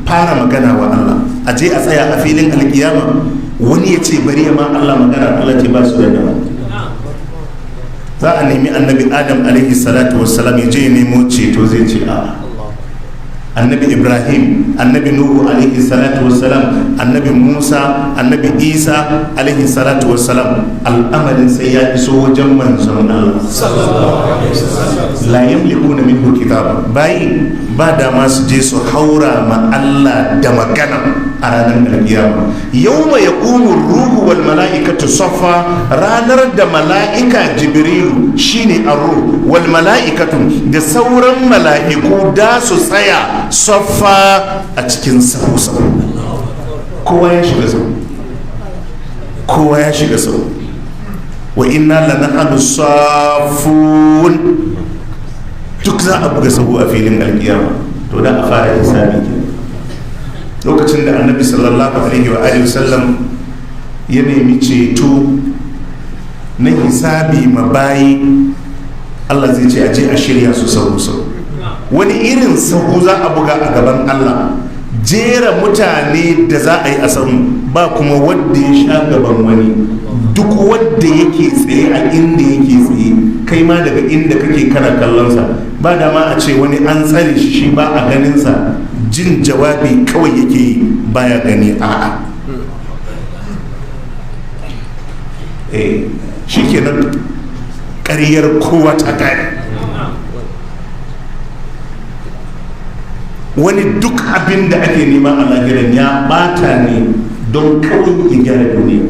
[SPEAKER 1] fara magana wa Allah. A je a tsaya a filin alkiyama, wani ya ce bari ya ma Allah magana, Allah ce ba su da dama. Za a nemi Annabi Adam alaihi salatu wassalam ya je ya nemo ceto, zai ce a'a. Annabi Ibrahim, Annabi Nuhu alaihi salatu wassalam, Annabi Musa, Annabi Isa alaihi salatu wassalam, al'amarin sai ya iso wajen manzon Allah. La yamlikuna minhu kitaba, bayi ba da su je su haura ma Allah da magana a ranar alkiyama. Yawma yaqumu ruhu wal mala'ikatu safa, ranar da mala'ika Jibrilu, shine arruh, wal mala'ikatu, da sauran mala'iku, da su tsaya safa a cikin sahu sahu. Kowa ya shiga sahu, kowa ya shiga sahu. Wa inna lanahnu safun. Duk za a buga sahu a filin alkiyama. To da a fara hisabi ke lokacin da Annabi sallallahu alaihi wa alihi wasallam ya nemi ceto na hisabi ma bayi, Allah zai ce a je a shirya su sahu sahu. Wani irin sahu za a buga a gaban Allah, jera mutane da za a yi a sahu, ba kuma wadda ya sha gaban wani. Duk wadda yake tsaye a inda yake tsaye, kai ma daga inda kake kana kallonsa. Ba dama a ce wani an tsare shi, shi ba a ganinsa, jin jawabi kawai yake yi, baya gani. A'a, eh, shi kenan, ƙaryar kowa ta kare. Wani duk abin da ake nema a lahiran ya bata ne don kawai ya gyara duniya,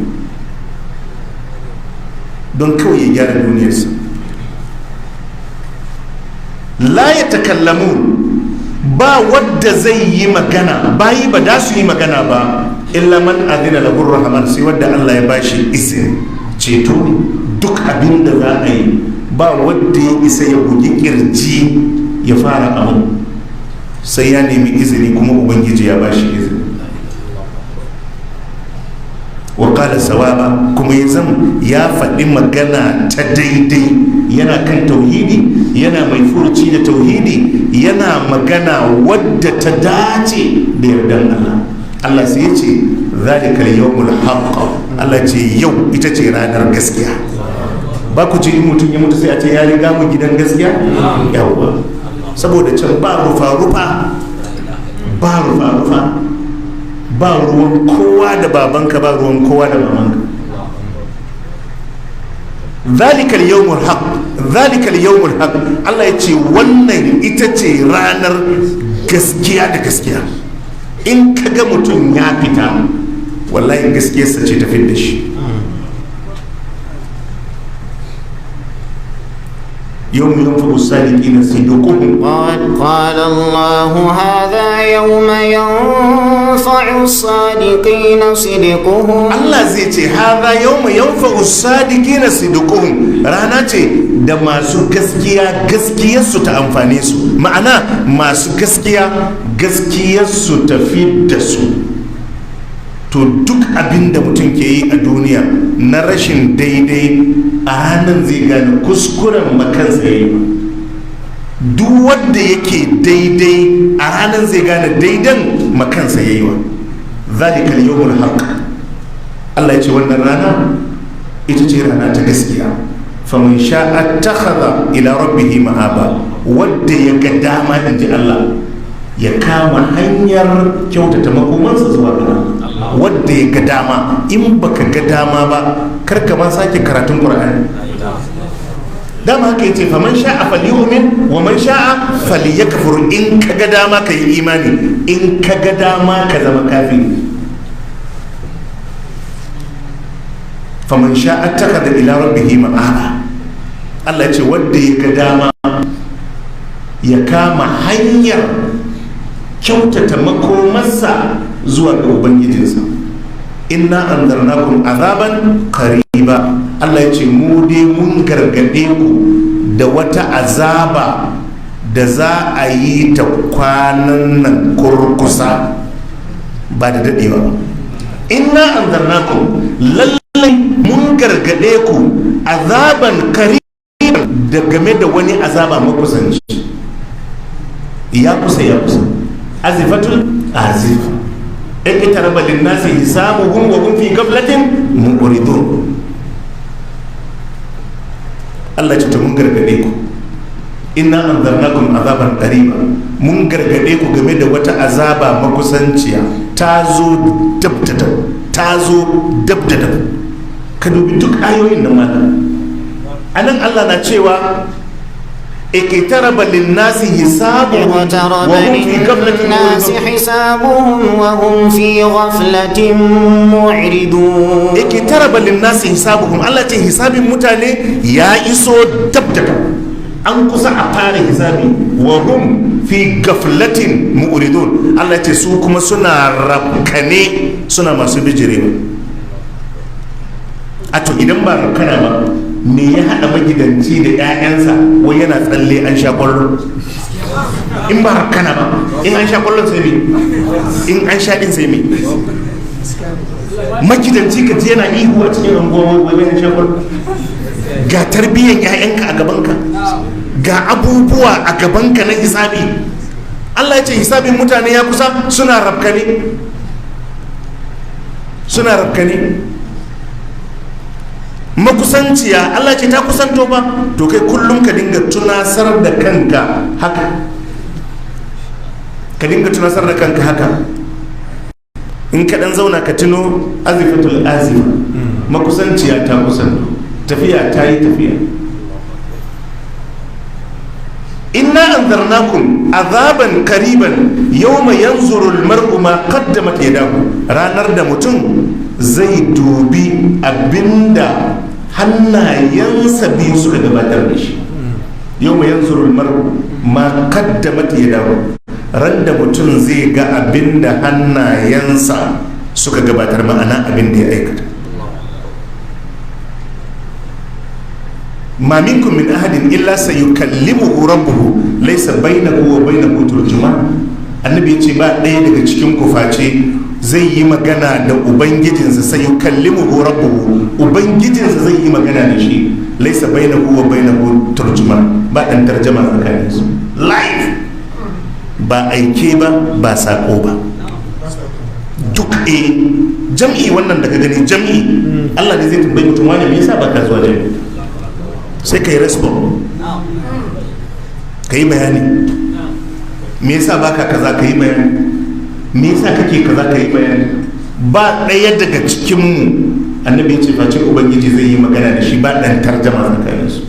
[SPEAKER 1] don kawai ya gyara duniyarsa. La ya takallamu, ba wadda zai yi magana, bayi ba da su yi magana ba, illa man adina lahu rahman, sai wadda Allah ya bashi izini. Ceto ne, duk abin da za a yi, ba wadda ya isa ya bugi kirji ya fara abin, sai ya nemi izini, kuma Ubangiji ya bashi izini. Wa qala sawaba, kuma ya zama ya faɗi magana ta daidai, yana kan tauhidi, yana mai furuci da tauhidi, yana magana wadda ta dace da yardan Allah. Allah sai ya ce zalikal yawmul haqq. Allah ce yau ita ce ranar gaskiya. Ba ku ce in mutum ya mutu sai a ce ya riga mu gidan gaskiya? Yawwa, saboda can ba rufa rufa, ba rufa rufa, ba ruwan kowa da babanka, ba ruwan kowa da mamanka. Zalikal yawmul haqq, zalikal yawmul haqq. Allah ya ce wannan ita ce ranar gaskiya da gaskiya. In ka ga mutum ya fita, wallahi gaskiyarsa ce ta da shi. Yawma yanfa'u sadiqina sidquhum.
[SPEAKER 3] قال الله هذا يوم ينفع الصادقين صدقهم.
[SPEAKER 1] Allah zai ce haza yawma yanfa'u sadiqina sidquhum, rana ce da masu gaskiya gaskiyarsu ta amfane su, ma'ana masu gaskiya gaskiyarsu ta fi da su. To duk abin da mutum ke yi a duniya na rashin daidai, a ranar zai gane kuskuren makansa ya yi. Duk wanda yake daidai, a ranar zai gane daidan makansa ya yi wa. Zalikal yawmul haqq. Allah ya ce wannan rana ita ce rana ta gaskiya. Faman sha'a takhadha ila rabbihi ma'aba, wanda ya ga dama, in ji Allah, ya kama hanyar kyautata makomansa zuwa ga Allah. Wanda ya ga dama. In baka ga dama ba, kar ka ma sake karatun Qur'ani. Dama haka yace: faman sha'a falyu'min wa man sha'a falyakfur. In ka ga dama ka yi imani, in ka ga dama ka zama kafiri. Faman sha'a takhadha ila rabbihi ma'aba. Allah ya ce wanda ya ga dama ya kama hanyar Kyautata makomarsa zuwa ga ubangijinsa. Inna anzarnakum azaban qariba. Allah ya ce mu dai mun gargade ku da wata azaba da za a yi ta kwanan nan kurkusa, ba da dadewa ba. Inna anzarnakum, lallai mun gargade ku, azaban qariban, da game da wani azaba makusanci. Ya kusa, ya kusa. Azifatul azifa. Iqtaraba lin-nasi hisabuhum wa hum fi ghaflatin mu'ridun. Allah ce ta mun gargade ku, inna anzarnakum azaban qariba, mun gargade ku game da wata azaba makusanciya, ta zo dab da dab, ta zo dab da dab. Ka dubi duk ayoyin nan malam. Anan Allah na cewa iqtaraba lin-nasi hisabuhum wa
[SPEAKER 3] اقترب
[SPEAKER 1] hum fi ghaflatin
[SPEAKER 3] للناس
[SPEAKER 1] mu'ridun.
[SPEAKER 3] حسابهم وهم في غفلة معرضون.
[SPEAKER 1] Iqtaraba lin-nasi hisabuhum, Allah ce hisabin mutane ya iso dab da dab, an kusa a fara hisabi. Wa hum fi gaflatin mu'ridun, Allah ce su kuma suna rafkane, suna masu bijirewa. A to idan ba rafkana ba, me ya haɗa magidanci da 'ya'yansa wai yana tsalle an sha kwallo? In ba rafkana ba, in an sha kwallon sai me? In an sha din sai me? Magidanci ka ji yana ihu a cikin anguwa wai an sha kwallo. Ga tarbiyyar 'ya'yanka a gabanka, ga abubuwa a gabanka na hisabi. Allah ya ce hisabin mutane ya kusa, suna rafkane, suna rafkane. Makusanciya, Allah ce ta kusanto ba. To kai kullum ka dinga tunasar da kanka haka, ka dinga tunasar da kanka haka. In ka dan zauna ka tuno azifatul azima, makusanciya ta kusanto, tafiya ta yi tafiya. Inna anzarnakum azaban qariban yawma yanzuru almar'u ma qaddamat yadahu. Ranar da mutum zai dubi abinda hannayensa biyu suka gabatar da shi. Yawma yanzuru almar'u ma qaddamat yadahu, ran da mutum zai ga abinda hannayensa suka gabatar, ma'ana abinda ya aikata. Ma minkum min ahadin illa sayukallimuhu rabbuhu laysa bainahu wa bainahu turjuman. Annabi ya ce ba ɗaya daga cikin ku face zai yi magana da ubangijinsa. Sayukallimuhu rabbuhu, ubangijinsa zai yi magana da shi. Laysa bainahu wa bainahu turjuman, ba ɗan tarjama tsakanin su. Live, ba aike ba, ba sako ba. Duk e jam'i wannan da ka gani, jam'i Allah ne zai tambayi mutum, wani me yasa ba ka zuwa jam'i? Sai ka yi respond, ka yi bayani me yasa baka kaza, ka yi bayani me yasa kake kaza, ka yi bayani. Ba ɗaya daga cikinmu, annabi ya ce, face ubangiji zai yi magana da shi, ba ɗan tarjama tsakanin su.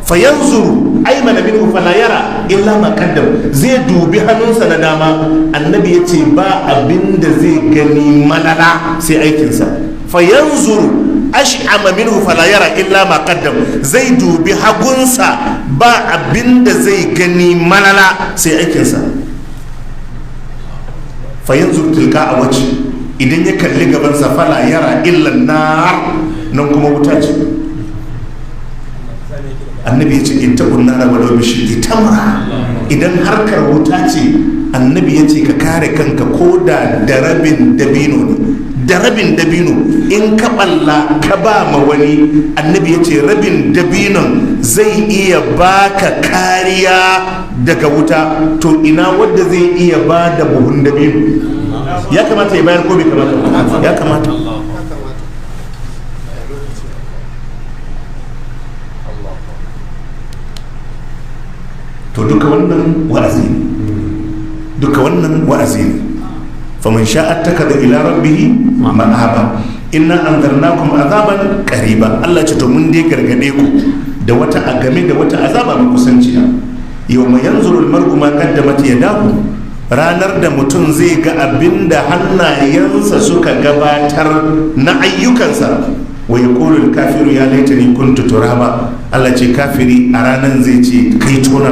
[SPEAKER 1] Fa yanzuru aymana minhu fala yara illa ma qaddam. Zai dubi hannunsa na dama, annabi ya ce ba abin da zai gani malala sai aikinsa. Fa yanzuru ash'ama minhu fala yara illa ma qaddam. Zai dubi hagunsa, ba abin da zai gani malala sai aikinsa. Fa yanzuru tilka a wace, idan ya kalli gabansa, fala yara illa nar, nan kuma wuta ce. Annabi ya ce ittaqun nara walau bi shiqqi tamra. Idan harkar wuta ce, annabi ya ce ka kare kanka ko da da rabin dabino ne. Da rabin dabino in ka balla ka ba ma wani, annabi ya ce rabin dabinon zai iya baka kariya daga wuta. To ina wadda zai iya ba da buhun dabino? Ya kamata ya bayar ko bai kamata ba? Ya kamata. To duka wannan wa'azi ne, duka wannan wa'azi ne. Faman sha'a takada ila rabbih ma'aba. Inna anzarnakum azaban qariba. Allah ce to mun dai gargade ku da wata a game da wata azaba makusanciya. Yawma yanzuru almar'u ma qaddamat yadahu, ranar da mutum zai ga abinda hannayensa suka gabatar na ayyukansa. Wa yaqulu al-kafiru ya laitani kuntu turaba. Allah ce kafiri a ranar zai ce kai tona,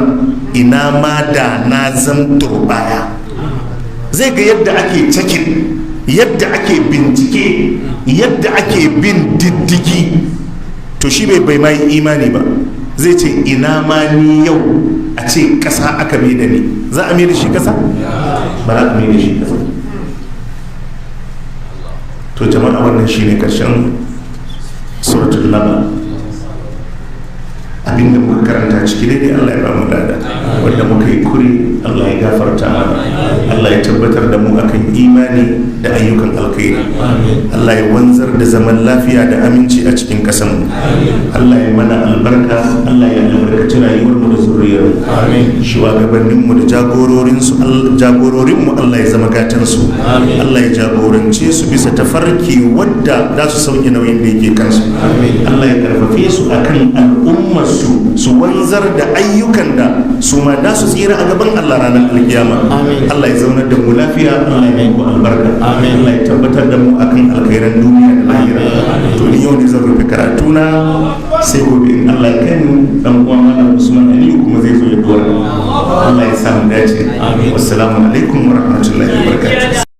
[SPEAKER 1] ina ma da na zam turbaya. Zai ga yadda ake checking, yadda ake bincike, yadda ake bin diddigi. To shi bai ma yi imani ba, zai ce, "Ina ma ni yau a ce ƙasa aka mai da ni." Za a mai da shi ƙasa? Ba za a mai da shi ƙasa. To jama'a, wannan shine karshen Suratul Naba. Abinda muka karanta ciki daidai, Allah ya ba mu lada. Wanda muka yi kure, Allah ya gafarta mana. Allah ya tabbatar da mu akan imani da ayyukan alkhairi. Allah ya wanzar da zaman lafiya da aminci a cikin ƙasarmu. Allah ya mana albarka, Allah ya albarkaci rayuwarmu da zuriyarmu. Shugabanninmu da jagororinsu, jagororinmu, Allah ya zama gatansu. Allah ya jagorance su bisa tafarki wadda za su sauke nauyin da yake kansu. Allah ya karfafe su akan al'ummarsu, su wanzar da ayyukan da su ma da su tsira a gaban Allah ranar alkiyama. Allah ya zaunar da mu lafiya, Allah ya muku albarka, Allah ya tabbatar da mu akan alkhairan duniya da lahira. To ni yau ne zan rufe karatu na, sai gobe in Allah ya kai mu, dan uwa Malam Usman Aliyu kuma zai zo ya dora. Allah ya sa mu dace. Wassalamu alaikum wa rahmatullahi wa barakatuh.